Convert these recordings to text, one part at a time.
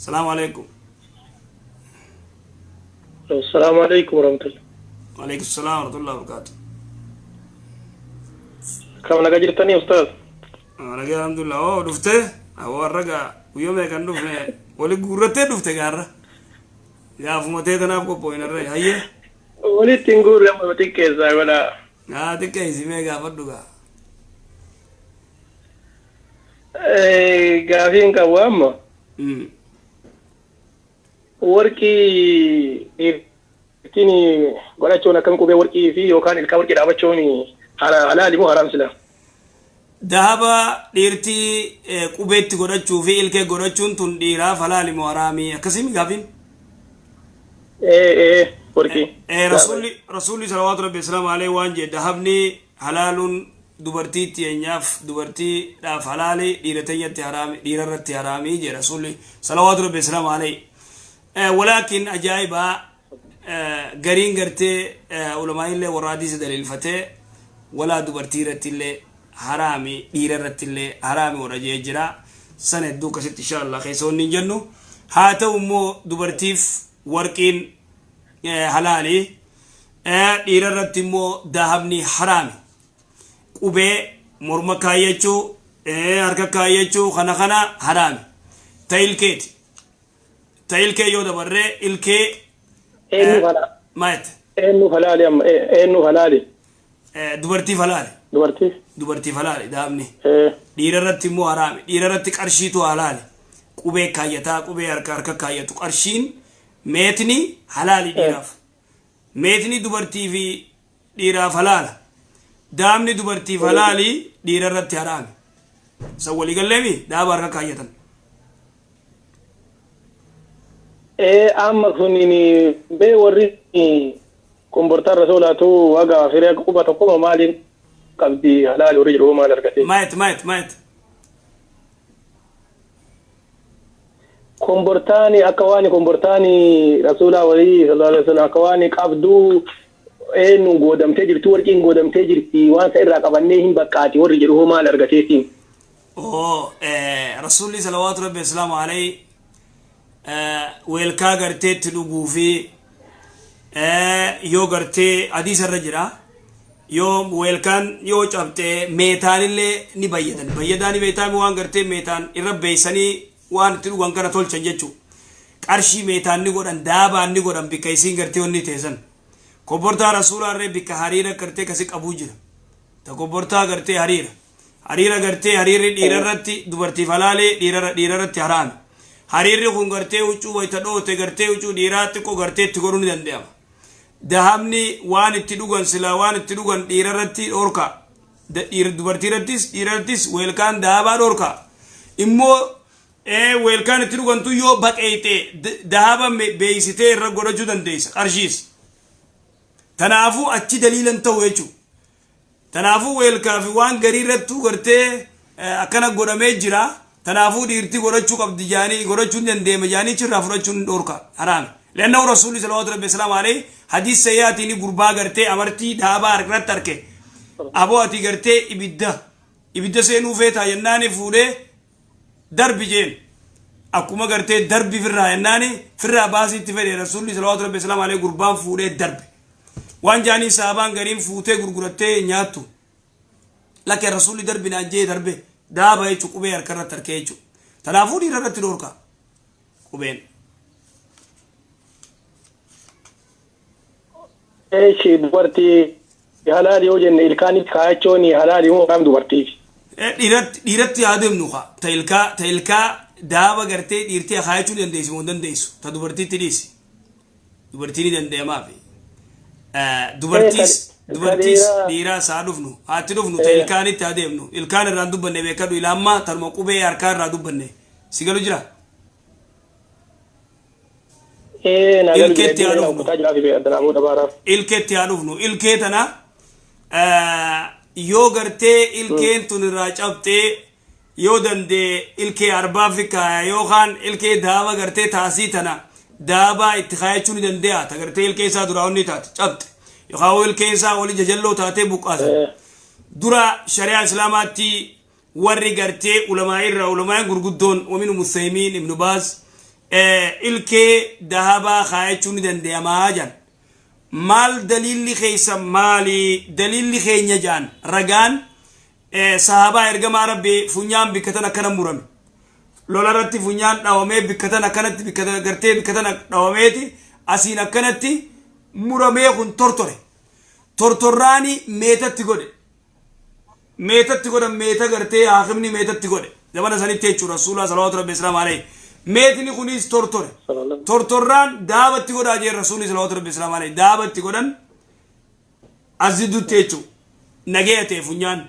Salaamu alaikum. Assalaamu alaikum warahmatullahi. Waalaikum salaam warahmatullahi wabarakatuh. Kam nagaa jirtanii ustaaz? Nagaa alhamdulillah. Oo dhufte? Awoo har'a gaa guyyoo meeqan dhufne wali guurrattee dhufte gaarra. Gaafuma tee tanaaf qophooyin har'a hayyee. Walitti hin guurre amma xiqqeessaa godhaa. Haa xiqqeessi mee gaafadhu gaa. Gaafiin qabu amma. Warqii ittiin godhachuun akkam qubee warqii fi yookaan ilkaan warqii dhaabachuun halaali moo haraam sila? Dahaba dhiirtii qubeetti godhachuu fi ilkee godhachuun tun dhiiraaf halaali moo haraami? Akkasii gaafiin? Ee ee warqii. Rasuulli salawaatu rabbi islaam alayhi waan jedhe dahabni halaaluun dubartii teenyaaf dubartiidhaaf halaali dhiira teenyatti haraami dhiira irratti haraami jedhe rasuulli salawaatu rabbi islaam alayhi. Walaakin ajaa'ibaa gariin gartee ulamaa'illee warra hadiisa daliilfatee walaa dubartii irratti illee haraami dhiira irratti illee haraami warra jee jira. Sana hedduu akkasitti insha Allah keessa wanni hin jennu. Haa ta'u immoo dubartiif warqiin halaali dhiira irratti immoo dahabni haraami. Qubee morma kaayyachuu harka kaayyachuu kana kana haraami. Ta ilkeeti. Ta ilkee yoo dabarree ilkee Eenyuuf halaa? Maal jette? Eenyuuf halaali amma? Eenyuuf halaali? Dubartiif halaali. Dubartiif? Dubartiif halaali dahabni. Dhiira irratti immoo haraami. Dhiira irratti qarshiitu halaali. Qubee kaayyataa qubee harka harka kaayyatu qarshiin meetni halaali dhiiraaf. Meetni dubartii fi dhiiraaf halaala. Dahabni dubartiif halaali dhiira irratti haraami. San walii galleemi dahaba harka kaayyatan. Ee amma kunin bee warri kombortaan rasuulaatu waga firee quba tokkoma maaliin qabdi halaali warri jedhu maal argate? Maayet maayet maayet. Kombortaani akka waan kombortaani rasuulaa walii sallallahu alaihi wasallam akka waan qabduu eenyu goodamtee jirti warqiin goodamtee jirti waan isa irraa qabannee hin baqqaati warri jedhu hoo maal argateetiin? Oo rasuulli salawaatu rabbi islaamu alayhi weelkaa gartee itti dhuguu fi yoo gartee hadiisa irra jira yoo weelkaan yoo cabxe meetaanillee ni bayyadan bayyadaani meetaan waan gartee meetaan irra beeysanii waan itti dhugan kana tolchan jechuu qarshii meetaan ni godhan daabaan ni godhan bikka isiin gartee wanni teessan kobbortaa rasuulaa irree bikka hariira gartee kasi qabuu jira ta kobbortaa gartee hariira hariira gartee hariirri dhiira irratti dubartiif halaalee dhiira dhiira irratti haraami hariirri kun gartee huccuu wayta dhoote gartee huccuu dhiiraa xiqqoo gartee itti godhuu ni danda'ama dahabni waan itti dhugan silaa waan itti dhugan dhiira irratti dhorka dubartii irrattis dhiira irrattis weelkaan dahabaa dhorka immoo weelkaan itti dhugantu yoo baqeeyxe dahaba beeysitee irra godhachuu dandeessa qarshiis tanaafuu achi daliilan ta'u jechuudha. Tanaafuu weelkaa fi waan garii irrattuu gartee akkana godhamee jira. Tanaafuu dhiirti godhachuu qabdi jaanii godhachuu ni dandeema jaanii achirraa fudhachuun ni dhorka haraami. Leannahu rasuulli salawaatu rabbi salaamu alayhi hadiis sayyaatiin gurbaa gartee amartii daabaa harkatti arke. Aboo ati gartee ibidda ibidda seenuu feetaa jennaani fuudhee darbi jeen. Akkuma gartee darbi firraa jennaani firraa baasii itti fedhe rasuulli salawaatu rabbi salaamu alayhi gurbaan fuudhee darbe. Waan jaanii saabaan gariin fuutee gurgurattee nyaattu. Lakkee rasuulli darbi naan jee darbe daaba jechuun qubee harka irratti harkee jechuudha. Tanaafuu dhiira irratti dhorka qubeen. Eeshi dubartii halaali yoo jenne ilkaanitti kaayachuun halaali moo haram dubartiif? Dhiiratti dhiiratti haa deemnu kaa ta ilkaa ta ilkaa daaba gartee dhiirtii kaayachuu ni dandeessi moo hin dandeessu ta dubartiitti dhiisi. Dubartii ni danda'amaafi. Dubartiis dubartiis dhiiraas haa dhufnu haatti dhufnu ta ilkaanitti haa deemnu ilkaan irraan dubbanne beekadhu ilaammaa tanuma qubee harkaa irraa dubbanne si galu jira. Ilkeetti haa dhufnu. Ilkeetti haa dhufnu ilkee tana yoo gartee ilkeen tun irraa cabxee yoo dandee ilkee arbaa fi kaaya yookaan ilkee daaba gartee taasii tana daabaa itti kaayachuu ni dande'a ta gartee ilkee isaa duraa onni taate cabxe yookaan ilkee isaa oli jajalloo taatee buqqaasan dura shari'aa islaamaatti warri gartee ulamaa irra ulamaan gurguddoon wamin musaymiin ibnu baaz Ilkee dahabaa kaayachuu ni dandeeyamaa jedhan. Maal daliilli keessa maali? Daliilli keenya jedhan ragaan sahabaa ergamaa Rabbii funyaan bikkatan akkana murame. Lola irratti funyaan dhawamee bikkatan akkanatti bikkatan gartee bikkatan dhawameeti asiin akkanatti muramee kun tortore. Tortorraani meetatti godhe. Meetatti godhan, meeta gartee haakimni meetatti godhe zamana sanitti jechuudha. Rasuulaa salawaatu rabbi islaam alayhi meetni kunis tortore. Tortorraan daabatti godhaa jee rasuulli salawaatu rabbi islaam alayhi daabatti godhan as jidduutti jechuudha. Nageya ta'e funyaan.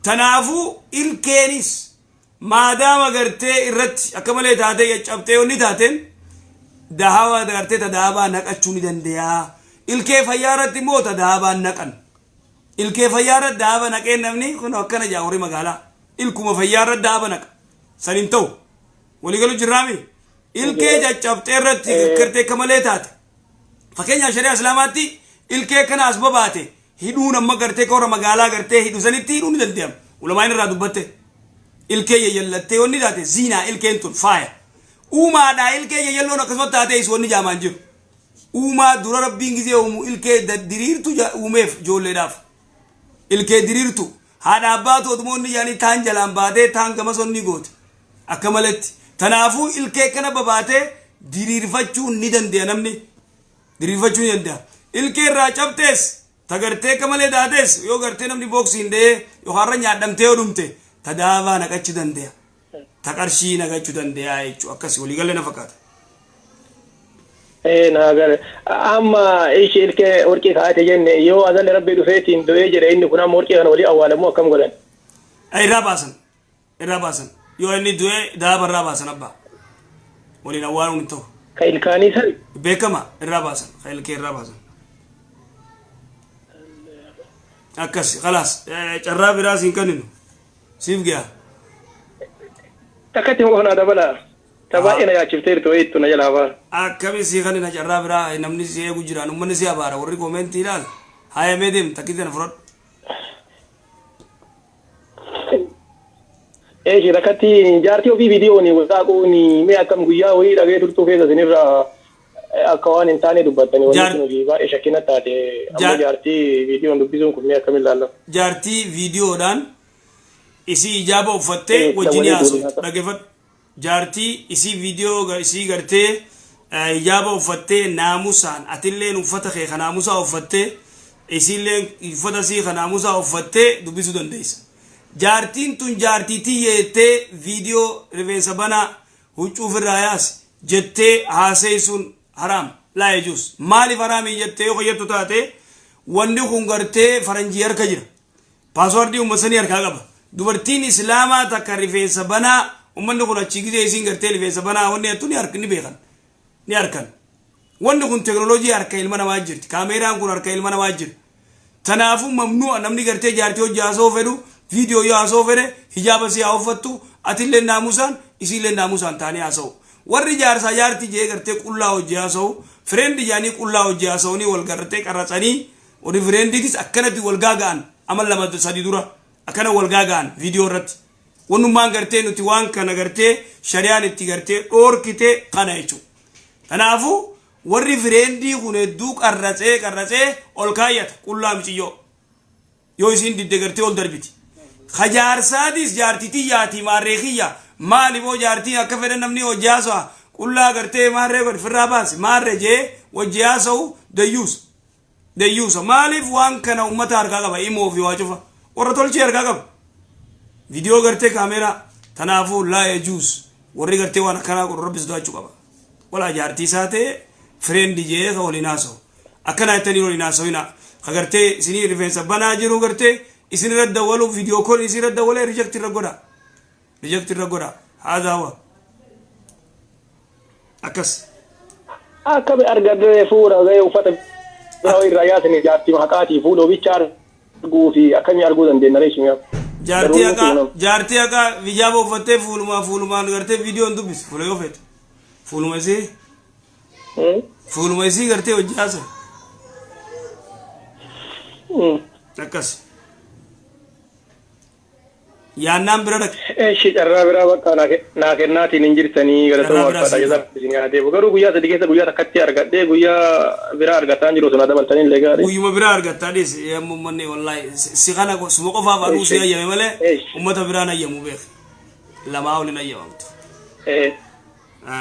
Tanaafuu ilkeenis maadaama gartee irratti akka malee taatee caccabtee onni taateen dahawa gartee ta dahabaa naqachuu ni danda'a. Ilkee fayyaa irratti immoo ta dahabaa naqan. Ilkee fayyaa irratti dahaba naqee namni kun akkana jaa warri magaalaa. Ilkuma fayyaa irratti dahaba naqa. San hin ta'u. Waliigalu jirraami. Ilkee caccabxee irratti gartee akka malee taate. Fakkeenyaaf shari'aa Islaamaatti ilkee kana as babaate hidhuun amma gartee warra magaalaa gartee hidhu sanitti hidhuun ni danda'ama. Ulamaan irraa dubbatte. Ilkee yayyallattee wanni taate ziinaa, ilkeen tun faaya. Uumaadhaa ilkee yayyalloon akkasuma taatee is wanni jaamaan jiru. Uumaa dura Rabbiin gizee uumu ilkee diriirtu uumeef ijoolleedhaaf. Ilkee diriirtu. Haadha abbaatu odumoonni yaanii taan jalaan baatee taan gamas onni goote. Akka maletti. Tanaafuu ilkee kana babaatee diriirfachuu ni danda'a namni. Diriirfachuu ni danda'a. Ilkee irraa cabtees ta gartee akka malee taates yoo gartee namni booksiin dha'ee yookaan irra nyaadhamtee yoo dhumte ta daabaa naqachuu danda'a. Ta qarshii naqachuu danda'a jechuudha. Akkasii waliigalee na fakkaata. Ee, naa gale. Amma ishee ilkee warqii kaa'ate jenne, yoo azalli rabbii dhufeetiin du'ee jedhe, inni kun amma warqii kana walii awwaalamu akkam godhan? Irraa baasan. Irraa baasan. Yoo inni du'e daaba irraa baasan abbaa. Waliin awwaaluun hin ta'u. Ka ilkaanii san? Beekama, irraa baasan. Ka ilkee irraa baasan. Akkas khalaas, carraa biraa siin kenninu. Siif ga'a. Takkatti qofa naa dabala. Ta baay'ee na yaachifteertu wayiittu na jalaa baara. Akkami sii kennina carraa biraa? Namni si eegu jiraan, uummanni si abaara, warri koomentii ilaal. Haayamee deem, takkitti tana fudhadhu. Eeshi, rakkatti jaartii ofii viidiyoon wasaaquun mee akkam? Guyyaa wayii dhagee turtuu keessa isinirraa akka waan hin taane dubbattanii wanni kun hojii baay'ee shakkina taate. Amma jaartii viidiyoon dubbisuun kun mee akkamiin ilaallama? Jaartii viidiyoodhaan isii ijaaba uffattee wajjin haasoftu dhaggeeffadhu. Jaartii isii viidiyoo isii gartee hijaaba uffattee naamusaan, atilleen uffata kee ka naamusaa uffattee, isiilleen uffata isii ka naamusaa uffattee dubbisuu dandeessa. Jaartiin tun jaartii tiyyeettee viidiyoo rifeensa banaa huccuu ofirraa yaasi jettee haaseessuun haraam, laa yajuus. Maaliif haraamii jettee yoo fayyadtu taate, wanni kun gartee faranjii harka jira. Paaswardii uummata sanii harkaa qaba. Dubartiin Islaamaa takka rifeensa banaa, uummanni kun achii gizee isiin gartee rifeensa banaa wanni jettu ni hark ni beekan. Ni harkan. Wanni kun teknooloojii harka ilma namaa jirti. Kaameeraan kun harka ilma namaa jira. Tanaafuu mamnu'a. Namni gartee jaartii hojii haasa'uu fedhu, viidiyoo yoo haasa'uu fedhe, hijaaba si haa uffattu, atillee naamusaan isiillee naamusaan taanii haasa'u. Warri jaarsaa jaartii jee gartee qullaa hojii haasa'u, friend jaanii qullaa hojii haasa'anii wal gartee qarratsanii, warri friendiitis akkanatti wal gaaga'an ama lama sadi dura akkana wal gaaga'an viidiyoo irratti. Wannummaan gartee nuti waan kana gartee shari'aan itti gartee dhoorkite kana jechuudha. Kanaafuu warri friendii kun hedduu qarratsee qarratsee ol kaayyata qullaa miciyyoo. Yoo isiin didde gartee ol darbiti. Ka jaarsaatis jaartii tiyyaatii maarree kiyya maali boo, jaartiin akka fedhan namni hojii haasa'a qullaa gartee maarree godhe firraa baasi maarree jee hojii haasa'u dayyuusa. Dayyuusa. Maaliif waan kana uummata harkaa qaba? Imoo fi waa cufa warra tolchee harkaa qaba. Viidiyoo gartee kaameeraa. Tanaafuu laa yajuus. Warri gartee waan akkanaa godhu rabbi sodaachuu qaba. Walaa jaartii isaa ta'e friend jee ka waliin haasa'u. Akkana jettanii waliin haasa'inaa. Ka gartee isinii rifeensa banaa jiru gartee isin irra dawwalu, viidiyoo call isin irra dawwalee, reject irra godha. Reject irra godha. Haadaa wa. Akkas. Akkami argadee fuula gahee uffata biraa irraa yaasanii jaartii haqaatii fuula oficha arguu fi akkamii arguu dandeenya reeshimi? Jaartii haqaa, jaartii haqaa hijaaba uffattee fuulumaa fuulumaan gartee viidiyoon dubbisu fuula yoo feete. Fuuluma isii, fuuluma isii gartee hojii haasa'u. Akkas. Yaannaan bira dhaqe. Eeshi carraa biraa bakka naa kennaatiin hin jirtanii galatoo Carraa biraa waaqfaadha siin jazaa isin yaadee garuu guyyaa 3 keessa guyyaa takkatti argadhee guyyaa biraa argataan jiru sun dabaltanii illee gaarii. Guyyuma biraa argattaa dhiis yemmuu ummanni wallaahi si kana suma qofaaf aduu si hayyame malee ummata biraan hayyamu beek. Lamaa ol hin hayyamamtu.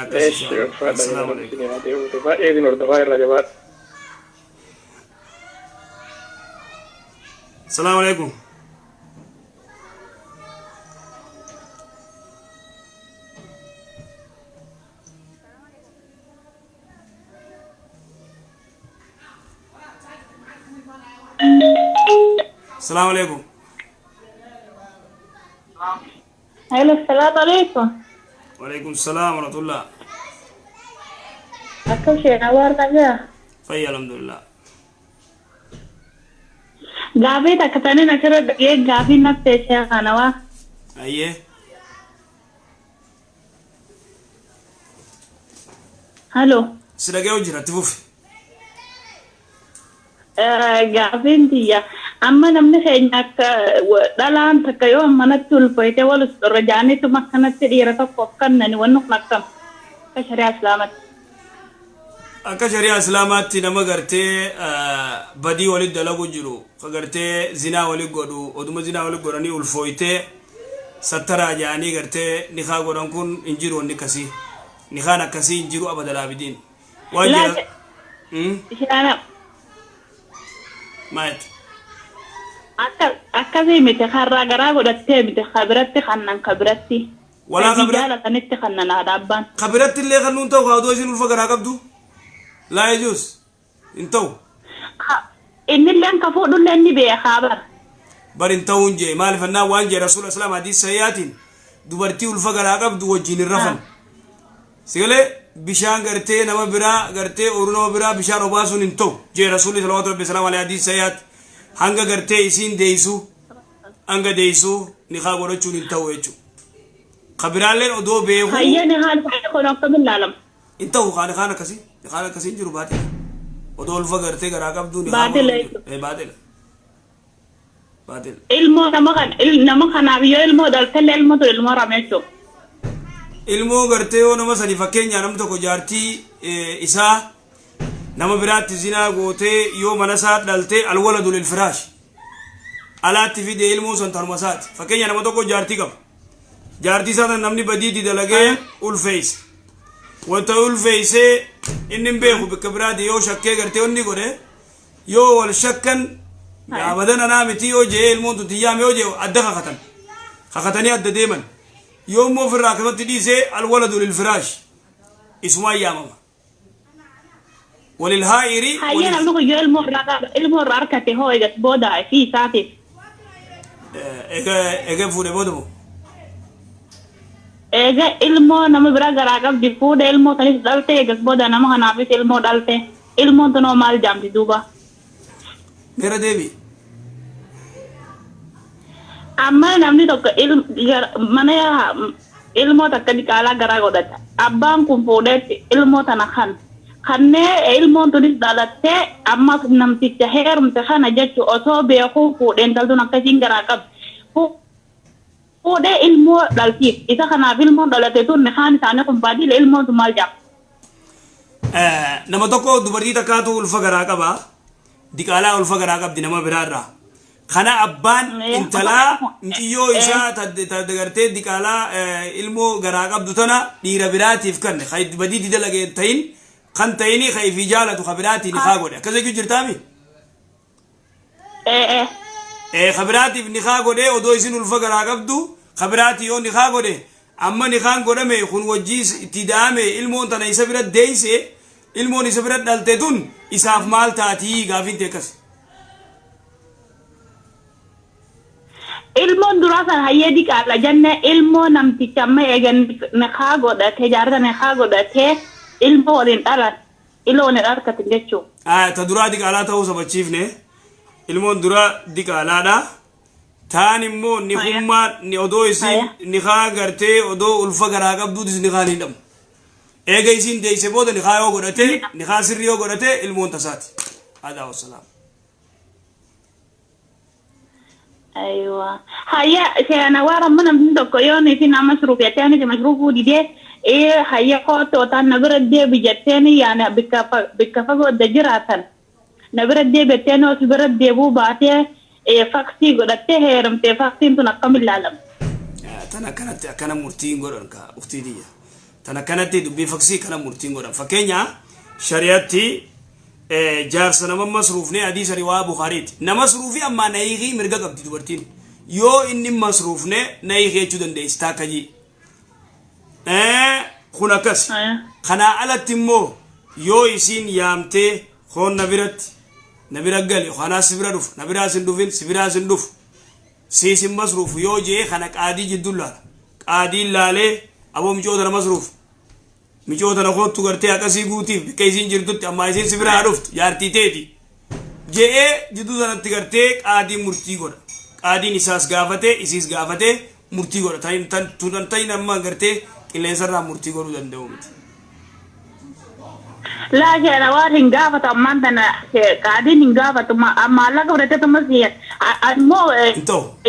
Akkas Eeshi inshallah. ulfaadha Assalaamu jazaa alaikum. isin yaadee baay'ee isin hordofaa irra jabaadha. Assalaamu alaikum. Assalaamu alaikum. Hello, السلام عليكم. Waalaikum salaam wa rahmatullah. Akkam isheen waar nagaa? Fayya alhamdulillah. Gaafii takka taniin asirra dhagee gaafii nafte ishee kana waa. Ayyee. Hello. Si dhagee jira itti fufi. Gaafiin tiyya amma namni keenya akka dhalaan takka yoo manatti ulfooyte wal irra jaaniituma akkanatti dhiira tokkoof kennani wanni kun akkam akka shari'aa islaamatti. Akka shari'aa islaamaatti nama gartee badii walit dalagu jiru ka gartee zinaa walit godhu oduma zinaa walit godhanii ulfooytee sattaraa jedhanii gartee nikaa godhan kun hin jiru wanni akkasii. Nikaan akkasii hin jiru abadal abidiin. Waan jira. Laata ishaana Maayet. Akka akkasii miti karraa garaa godhattee miti ka biratti kannan ka biratti. Walaa ka Fedhii bira jaalatanitti kannan haadha abbaan. ka biratti illee kan nuun ta'u kaa odoo isin ulfa garaa qabdu. Laa yajuus hin ta'u. Innilleen ka fuudhullee ni beekaa bara. Bar hin ta'uun jee maaliif annaa waan jee rasuula islaam hadiis sayyaatiin dubartii ulfa garaa qabdu wajjin hin rafan. Sigalee bishaan gartee nama biraa gartee ooruu nama biraa bishaan obaasuun hin ta'u jee rasuulli salawaatu rabbi salaam alayhi hadiis sayyaatti hanga gartee isiin deeysu hanga deeysu nikaa godhachuun hin ta'u jechuudha. Ka biraalleen odoo beekuu Hayyee ni haala kun akkamiin ilaalama? hin ta'u kaan kaan akkasii kaan akkasii hin jiru baatila. Odoo ulfa gartee garaa qabdu nikaa Baatila godhuun hin jechuudha. jiru. Baatila. Baatila. Ilmoo nama kan nama kanaaf yoo ilmoo dhaltellee ilmoo tun ilmoo rame jechuudha. Ilmoo gartee yoo nama sadi fakkeenyaa namni tokko jaartii isaa nama biraatti zinaa gootee yoo mana isaa dhaltee alwaladu lil firaash alaatti fidee ilmoon san tanuma isaati. Fakkeenya nama tokko jaartii qaba. Jaartii isaa tan namni badiitti dalagee ulfeeyse. Wanta ulfeeysee inni hin beeku bakka biraatti yoo shakkee gartee inni godhe yoo wal shakkan abadan anaa miti yoo jee ilmoon tun tiyyaame yoo jee adda kakatan. Kakatanii adda deeman. Yoo immoo ofirraa akkasumatti dhiisee alwaladu lil firaash isumaan yaamama. Walil haa'iri Hayyee namni kun yoo ilmoo irraa ilmoo irraa argate hoo eegas booda fi isaatiif. Eega eega fuudhee booda moo? Eega ilmoo nama bira garaa qabdi fuudhe ilmoo sanis dhalte eegas booda nama kanaafis ilmoo dhalte ilmoon tunoo maal jaamti duuba. Meera deebi. Amma namni tokko mana ilmoo takka diqaalaa garaa godhata. Abbaan kun fuudheetti ilmoo tana kan kannee ilmoon tunis dhalattee amma namticha heerumte kana jechu osoo beekuu fuudhee intaltuun akkasiin garaa qabdi. Fuudhee ilmoo dhaltiif isa kanaaf ilmoon dhalate tun kaan isaanii kun baadiyyaa ilmoon tun maal jaama? Nama tokko dubartii takkaatu ulfa garaa qaba. Diqaalaa ulfa garaa qabdi nama biraarraa. Kana abbaan intalaa muciyyoo isaa ta gartee diqaalaa ilmoo garaa qabdu tana dhiira biraatiif kanne kan badii dalagee ta'in kan ta'ini kan ifii jaalatu ka biraatiin nikaa godhe. Akkas jechuu jirtaami? Ka biraatiif nikaa godhee odoo isin ulfa garaa qabdu ka biraatii yoo nikaa godhe amma nikaan godhame kun wajjii itti da'ame ilmoon tana isa bira deeyse ilmoon isa bira dhalte tun isaaf maal taatii gaafiin ta'e akkas. Ilmoon duraa sana hayyee diqaala jenne ilmoo namticha amma eegan nikaa godhatee jaarsa nikaa godhatee ilmoo waliin dhalan ilmoo waliin argatan jechuudha. Ta duraa diqaalaa ta'uu sabachiifne ilmoon duraa diqaalaadha. Taan immoo nikummaa ni odoo isiin nikaa gartee odoo ulfa garaa qabduutis nikaan hin dhabu. Eega isiin deeyse booda nikaa yoo godhate nikaa sirrii yoo godhate ilmoon tasaati. Haadha wassalaam. Aywa. Hayya seena waan amma namni tokko yoo isin nama masruuf jettee ani masruufuu didee hayya koottoo ta'an na bira deebi jetteen yaani bikka fagoo adda jiraatan na bira deebitteen os bira deebuu baatee faksii godhattee heerumtee faksiin tun akkam ilaalama? Tan akkanatti akkana murtiin godhan ka uktii tiyya. Tan akkanatti dubbii faksii kana murtiin godhan. Fakkeenya shari'atti jaarsa nama masruufne hadiisa riwaa Bukaariiti. Nama masruufi ammaa nayiikii mirga qabdi dubartiin. Yoo inni masruufne nayiikii jechuu dandeessi taakka jii. Kun akkas. Kanaa alatti immoo yoo isiin yaamtee hoon na biratti na bira gali kanaa si bira dhufu na biraas hin dhufin si biraas hin dhufu siis hin masruufu yoo jee kana qaadii jidduu laala. Qaadiin laalee aboo micoota na masruufu. Micoota na koottu gartee akkasii guutiif bikka isiin jirtutti ammaa isiin si biraa dhuftu jaartii teeti. Je'ee jidduu sanatti gartee qaadiin murtii godha. Qaadiin isaas gaafatee isiis gaafatee murtii godha. Tan ta'in amma gartee qilleensarraa murtii godhuu danda'u miti. Laa seena waan hin gaafatu ammaan tana qaadiin hin gaafatu maallaqa fudhateetuma ammoo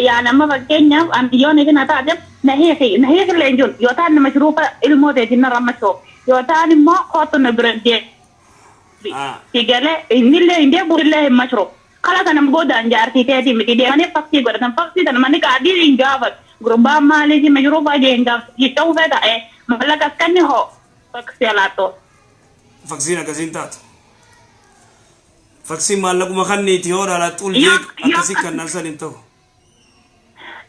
yaani amma fakkeenyaaf yoon isin haa taate na hiiki na hiiki illee hin jiru yoo ta'an mashruufa ilmoo teetiin narra mashoo yoo ta'an immoo kootu na bira deebi. Sigalee innillee hin deebi'u illee hin mashruuf. Kala kana boodaan jaartii teetii miti deemanii faksii godhatan faksii sana manni qaadii hin gaafatu. Gurbaan maaliif mashruufa jee hin gaafatu jecha ufee ta'e maallaqa akkanni hoo faksii alaatoo. Faksiin akkasiin taatu. Faksiin maallaquma kanniiti yoo dhalaatti ul jee akkasii kannaan san hin ta'u.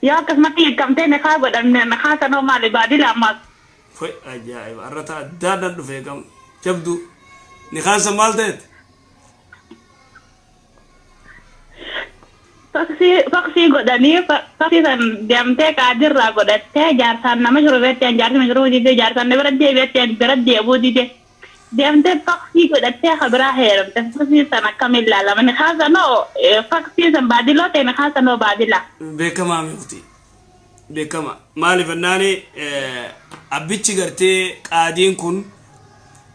Yoo akkasumatti hiikamtee nikaa godhamne nikaa sanoo maali baadila ammaas. Foi ajaa'iba har'a ta'a adda addaan dhufee qabu jabduu nikaan san maal ta'eet? Faksii godhanii faksii san deemtee qaadirraa godhattee jaarsaan nama shurubeetteen jaarsi mashuruu didee jaarsaan na bira deebi'etteen bira deebuu didee. Deemtee faksii godhattee kabiraa heerumte faksii san akkamiin ilaalama nikaa sanoo faksii san baadiloo ta'e nikaa sanoo baadila. Beekamaa miti. Beekama maaliif ennaani abbichi gartee qaadiin kun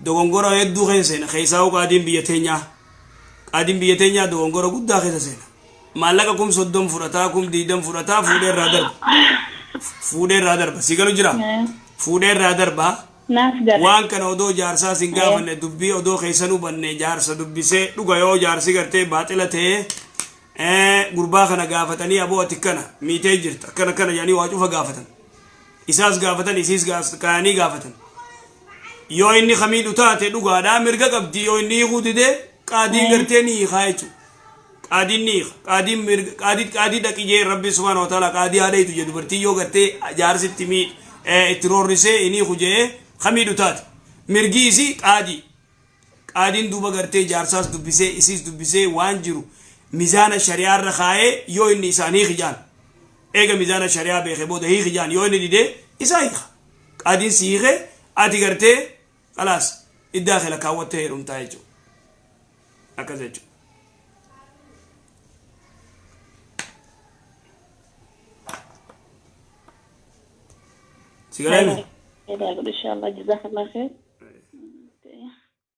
dogongora hedduu keessa seena keessaa'u qaadiin biyya teenyaa qaadiin biyya teenyaa dogongora guddaa keessa seena maallaqa 30,000 fudhataa 20,000 fudhataa fuudhee irraa darba fuudhee irraa darba si galu jira fuudhee irraa darba waan kana odoo jaarsaa sin gaafanne dubbii odoo keessan hubanne jaarsa dubbisee dhuga yoo jaarsi gartee baaxila ta'ee gurbaa kana gaafatanii aboo ati kana miitee jirta akkana kana jedhanii waa cufa gaafatan isaas gaafatan isiis kaanii gaafatan yoo inni kamiidhu taate dhugaadhaa mirga qabdi yoo inni hiikuu didee qaadiin gartee ni hiikaa jechuudha qaadiin ni hiika qaadiin mirga qaadii qaadii dhaqi jee rabbi subhaanahu wa ta'ala qaadii haadha hiitu jee dubartii yoo gartee jaarsitti itti roorrisee inni hiiku jee kamiidhu taate mirgi isii qaadii qaadiin duuba gartee jaarsaas dubbisee isiis dubbisee waan jiru mizaana shari'aa irra kaa'ee yoo inni isaan hiiki jaan eega mizaana shari'aa beekee booda hiiki jaan yoo inni didee isaa hiika qaadiin si hiike ati gartee khalaas iddaa kee lakkaawwattee heerumtaa jechuudha akkas jechuudha. Si galee? Inshallah jazakallah khair.